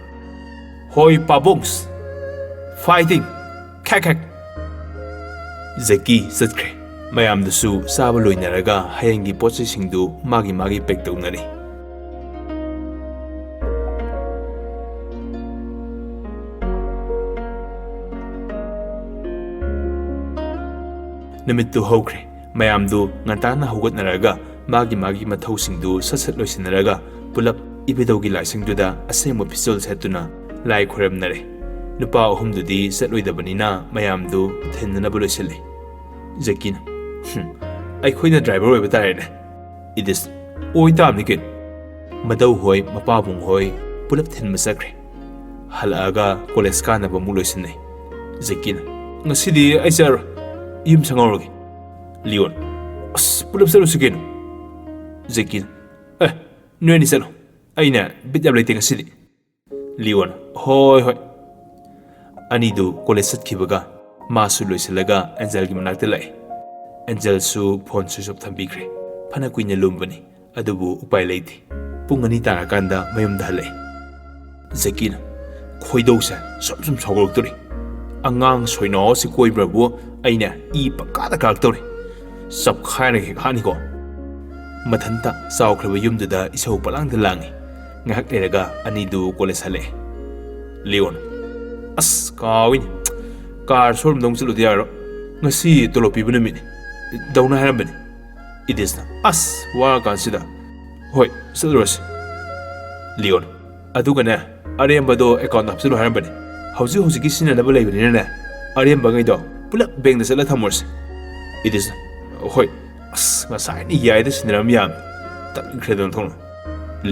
"ꯍꯣꯏ ꯄꯥꯕꯨꯡꯁ꯫ ꯐꯥꯏꯇꯤꯡ꯫ ꯈꯦꯛ ꯈꯦꯛ꯫" ꯖꯦꯛꯀꯤ ꯆꯠꯈ꯭ꯔꯦ꯫ ꯃꯌꯥꯝꯗꯨꯁꯨ ꯆꯥꯕ ꯂꯣꯏꯅꯔꯒ ꯍꯌꯦꯡꯒꯤ ꯄꯣꯠ ꯆꯩꯁꯤꯡꯗꯨ ꯃꯥꯒꯤ ꯃꯥꯒꯤ ꯄꯦꯛ ꯇꯧꯅꯔꯤ꯫ ꯅꯨꯃꯤꯠꯇꯨ ꯍꯧꯈ꯭ꯔꯦ꯫ ꯃꯌꯥꯝꯗꯨ ꯉꯟꯇꯥꯅ ꯍꯧꯒꯠꯅꯔꯒ ꯃꯥꯒꯤ ꯃꯥꯒꯤ ꯃꯊꯧꯁꯤꯡꯗꯨ ꯁꯠ ꯁꯠ ꯂꯣꯏꯁꯤꯟꯅꯔꯒ ꯄꯨꯂꯞ ꯏꯕꯨꯙꯧꯒꯤ ꯂꯥꯏꯁꯪꯗꯨꯗ ꯑꯁꯦꯡꯕ ꯐꯤꯖꯣꯜ ꯁꯦꯠꯇꯨꯅ ꯂꯥꯏ ꯈꯣꯏꯔꯝꯅꯔꯦ꯫ ꯅꯨꯄꯥ ꯑꯍꯨꯝꯗꯨꯗꯤ ꯆꯠꯂꯣꯏꯗꯕꯅꯤꯅ ꯃꯌꯥꯝꯗꯨ ꯊꯤꯟꯅꯅꯕ ꯂꯣꯏꯁꯤꯜꯂꯤ꯫ ꯖꯦꯛꯀꯤꯅ, "ꯍꯨꯝ, ꯑꯩꯈꯣꯏꯅ ꯗ꯭ꯔꯥꯏꯚꯔ ꯑꯣꯏꯕ ꯇꯥꯔꯦꯅꯦ꯫" "ꯏꯗꯤꯁ, ꯑꯣꯏ ꯇꯥꯕꯅꯤ ꯀꯩꯅꯣ꯫" ꯃꯙꯧ ꯍꯣꯏ, ꯃꯄꯥꯕꯨꯡ ꯍꯣꯏ ꯄꯨꯂꯞ ꯊꯤꯟꯕ ꯆꯠꯈ꯭ꯔꯦ꯫ ꯍꯜꯂꯛꯑꯒ ꯀꯣꯂꯦꯖ ꯀꯥꯅꯕ ꯑꯃꯨꯛ ꯂꯣꯏꯁꯤꯟꯅꯩ꯫ ꯖꯦꯛꯀꯤꯅ, "ꯉꯁꯤꯗꯤ ꯑꯩ ꯆꯠꯂꯔꯣꯏ, ꯌꯨꯝ ꯁꯪꯍꯧꯔꯒꯦ꯫" ꯂꯤꯌꯣꯟ, "ꯑꯁ, ꯄꯨꯂꯞ ꯆꯠꯂꯨꯁꯤ ꯀꯩꯅꯣ꯫" ꯖꯦꯛꯀꯤꯅ, "ꯑꯦ, ꯅꯣꯏ ꯑꯅꯤ ꯆꯠꯂꯣ, ꯑꯩꯅ ꯕꯤꯠ ꯌꯥꯝ ꯂꯩꯇꯦ ꯉꯁꯤꯗꯤ꯫" ꯂꯤꯌꯣꯟ, "ꯍꯣꯏ, ꯍꯣꯏ꯫" ꯑꯅꯤꯗꯨ ꯀꯣꯂꯦꯖ ꯆꯠꯈꯤꯕꯒ ꯃꯥꯁꯨ ꯂꯣꯏꯁꯤꯜꯂꯒ ꯑꯦꯟꯖꯦꯜꯒꯤ ꯃꯅꯥꯛꯇ ꯂꯥꯛꯏ꯫ ꯑꯦꯟꯖꯦꯜꯁꯨ ꯐꯣꯟ ꯁ꯭ꯋꯤꯆ ꯑꯣꯐ ꯊꯝꯕꯤꯈ꯭ꯔꯦ꯫ ꯐꯅ ꯀꯨꯏꯅ ꯂꯨꯝꯕꯅꯤ, ꯑꯗꯨꯕꯨ ꯎꯄꯥꯏ ꯂꯩꯇꯦ꯫ ꯄꯨꯡ ꯑꯅꯤ ꯇꯥꯔꯀꯥꯟꯗ ꯃꯌꯨꯝꯗ ꯍꯜꯂꯛꯏ꯫ ꯖꯦꯛꯀꯤꯅ, ꯈꯣꯏꯗꯧꯁꯦ ꯁꯨꯝ ꯁꯨꯝ ꯁꯥꯎꯒꯠꯂꯛꯇꯣꯔꯤ꯫ ꯑꯉꯥꯡ ꯁꯣꯏꯅꯥꯎ ꯑꯁꯤ ꯀꯣꯏꯕ꯭ꯔꯕꯨ ꯑꯩꯅ ꯏ ꯄꯪꯀꯥꯗ ꯀꯥꯔꯛꯇꯧꯔꯤ꯫ ꯆꯞꯈꯥꯏꯅ ꯍꯦꯛ ꯍꯥꯠꯅꯤꯀꯣ꯫ ꯃꯊꯟꯇ ꯆꯥꯎꯈ꯭ꯔꯕ ꯌꯨꯝꯗꯨꯗ ꯏꯁꯧ ꯄꯂꯥꯡꯗ ꯂꯥꯡꯉꯤ꯫ ꯉꯥꯏꯍꯥꯛ ꯂꯩꯔꯒ ꯑꯅꯤꯗꯨ ꯀꯣꯂꯦꯖ ꯍꯜꯂꯛꯑꯦ꯫ ꯂꯤꯌꯣꯟ, "ꯑꯁ, ꯀꯥꯎꯏꯅꯦ꯫ ꯀꯥꯔ ꯁꯣꯔꯨꯝꯗ ꯑꯃꯨꯛ ꯆꯠꯂꯨꯗ ꯌꯥꯔꯣꯏ꯫ ꯉꯁꯤ ꯇꯣꯂꯣꯞ ꯄꯤꯕ ꯅꯨꯃꯤꯠꯅꯤ꯫ ꯗꯧꯅ ꯍꯥꯏꯔꯝꯕꯅꯤ꯫" ꯏꯗꯤꯁꯅ, "ꯑꯁ, ꯋꯥꯔꯀꯥꯟꯁꯤꯗ꯫ ꯍꯣꯏ, ꯆꯠꯂꯨꯔꯁꯤ꯫" ꯂꯤꯌꯣꯟ, "ꯑꯗꯨꯒꯅꯦ, ꯑꯔꯦꯝꯕꯗꯣ ꯑꯦꯀꯥꯎꯟꯗ ꯍꯥꯞꯆꯤꯜꯂꯨ ꯍꯥꯏꯔꯝꯕꯅꯤ꯫ ꯍꯧꯖꯤꯛ ꯍꯧꯖꯤꯛꯀꯤ ꯁꯤꯖꯤꯟꯅꯅꯕ ꯂꯩꯕꯅꯤꯅꯅꯦ, ꯑꯔꯦꯝꯕꯉꯩꯗꯣ ꯄꯨꯂꯞ ꯕꯦꯡꯗ ꯆꯠꯂ ꯊꯝꯃꯨꯔꯁꯤ꯫" ꯏꯗꯤꯁꯅ, "ꯍꯣꯏ꯫ ꯑꯁ, ꯉꯁꯥꯏꯅ ꯌꯥꯏꯗ ꯁꯤꯟꯅꯔꯝ ꯌꯥꯝ꯫ ꯇꯟꯈ꯭ꯔꯦꯗ ꯑꯣꯟꯊꯣꯛꯅ꯫"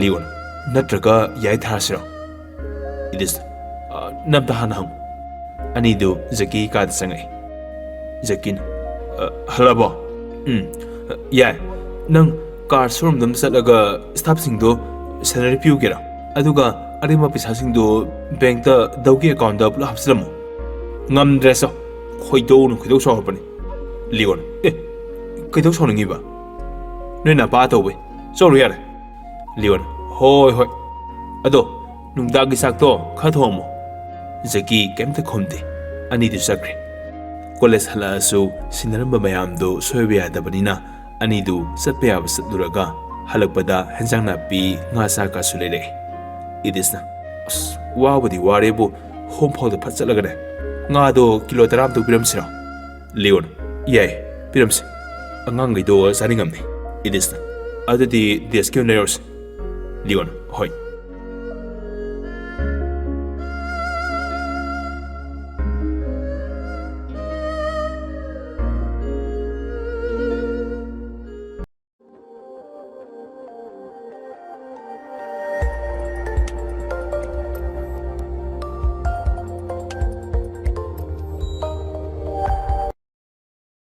ꯂꯤꯌꯣꯟ, "ꯅꯠꯇ꯭ꯔꯒ ꯌꯥꯏ ꯊꯥꯔꯁꯤꯔꯣ?" ꯏꯗꯤꯁꯅ, "ꯑ, ꯅꯪ ꯑꯝꯇ ꯍꯥꯟꯅ ꯍꯪꯉꯨ꯫" ꯑꯅꯤꯗꯨ ꯖꯦꯀꯤ ꯀꯥꯗ ꯆꯪꯉꯛꯏ꯫ ꯖꯦꯀꯤꯅ, "ꯑ, ꯍꯜꯂꯛꯑꯕꯣ?" "ꯎꯝ, ꯑ, ꯌꯥꯏ꯫ ꯅꯪ ꯀꯥꯔ ꯁꯣꯔꯨꯝꯗ ꯑꯃ ꯆꯠꯂꯒ ꯁ꯭ꯇꯥꯐꯁꯤꯡꯗꯣ ꯁꯦꯂꯔꯤ ꯄꯤꯌꯨꯒꯦꯔꯥ? ꯑꯗꯨꯒ ꯑꯔꯦꯝꯕ ꯄꯩꯁꯥꯁꯤꯡꯗꯣ ꯕꯦꯡꯛꯇ ꯗꯧꯒꯤ ꯑꯦꯀꯥꯎꯟꯗ ꯄꯨꯂꯞ ꯍꯥꯞꯆꯤꯜꯂꯝꯃꯣ꯫" "ꯉꯝꯗ꯭ꯔꯦ ꯆꯣ꯫" ꯈꯣꯏꯗꯧꯅ ꯈꯣꯏꯗꯧ ꯁꯥꯎꯒꯠꯄꯅꯤ꯫ ꯂꯤꯌꯣꯟ, "ꯑꯦ, ꯀꯩꯗꯧ ꯁꯥꯎꯅꯤꯡꯉꯤꯕ? ꯅꯣꯏ ꯅꯄꯥ ꯇꯧꯕꯩ꯫ ꯆꯧꯔꯨ ꯌꯥꯔꯦ꯫" ꯂꯤꯌꯣꯟ, "ꯍꯣꯏ, ꯍꯣꯏ꯫ ꯑꯗꯣ ꯅꯨꯡꯗꯥꯡꯒꯤ ꯆꯥꯛꯇꯣ ꯈꯔ ꯊꯣꯡꯉꯝꯃꯣ꯫" ꯖꯦꯀꯤ ꯀꯩꯝꯇ ꯈꯨꯝꯗꯦ꯫ ꯑꯅꯤꯗꯨ ꯆꯠꯈ꯭ꯔꯦ꯫ ꯀꯣꯂꯦꯖ ꯍꯜꯂꯛꯑꯁꯨ ꯁꯤꯟꯅꯔꯝꯕ ꯃꯌꯥꯝꯗꯨ ꯁꯣꯏꯕ ꯌꯥꯗꯕꯅꯤꯅ ꯑꯅꯤꯗꯨ ꯆꯠꯄ ꯌꯥꯕ ꯆꯠꯂꯨꯔꯒ ꯍꯜꯂꯛꯄꯗ ꯍꯦꯟꯖꯥꯡ ꯅꯥꯄꯤ, ꯉꯥ ꯆꯥꯛꯀꯁꯨ ꯂꯩꯔꯛꯑꯦ꯫ ꯏꯗꯤꯁꯅ, "ꯑꯁ, ꯋꯥꯕꯨꯗꯤ ꯋꯥꯔꯦꯕꯨ, ꯍꯣꯝ ꯐꯥꯎꯗ ꯐꯠ ꯆꯠꯂꯒꯅꯦ ꯉꯥꯗꯣ ꯀꯤꯂꯣ ꯇꯔꯥꯃꯨꯛꯇ ꯄꯤꯔꯝꯁꯤꯔꯣ?" ꯂꯤꯌꯣꯟ, "ꯌꯥꯏ, ꯄꯤꯔꯝꯁꯤ꯫ ꯑꯉꯥꯡꯈꯩꯗꯣ ꯆꯥꯅꯤꯡꯉꯝꯅꯤ꯫" ꯏꯗꯤꯁꯅ, "ꯑꯗꯨꯗꯤ ꯗꯦꯁꯀꯤ ꯑꯣꯏꯅ ꯂꯩꯔꯨꯔꯁꯤ꯫" ꯂꯤꯌꯣꯟ, "ꯍꯣꯏ,